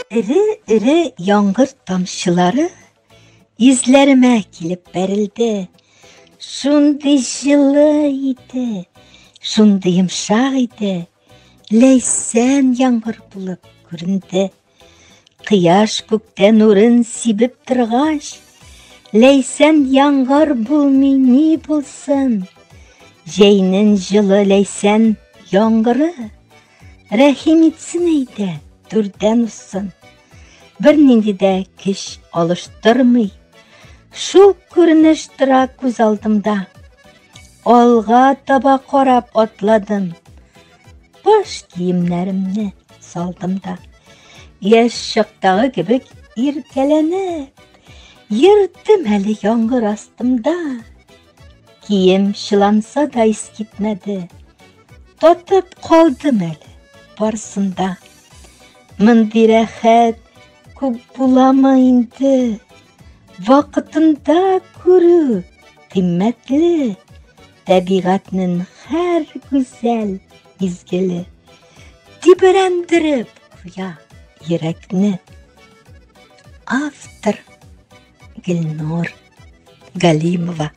Эре-эре яңгыр тамчылары йөзләремә килеп бәрелде. Шундый җылы иде, шундый йомшак иде. Ләйсән яңгыр булып күренде. Кояш күктә нурын сибеп торгач, Ләйсән яңгыр булмый ни булсын? Җәйнең җылы ләйсән яңгыры Рәхим итсен әйдә, түрдән узсын. Бернинди дә көч алыштырмый. Шул күренеш тора күз алдымда. Алга таба карап атладым. Баш киемнәремне салдым да. Яшь чактагы кебек иркәләнеп, йөрдем әле яңгыр астымда. Кием чыланса да ис китмәде. Татып калдым әле барсын да. Мондый рәхәт күп буламы инде? Вакытында күрү кыйммәтле. Табигатьнең һәр гүзәл мизгеле тибрәндереп куя йөрәкне. Автор Гөлнур Галимова.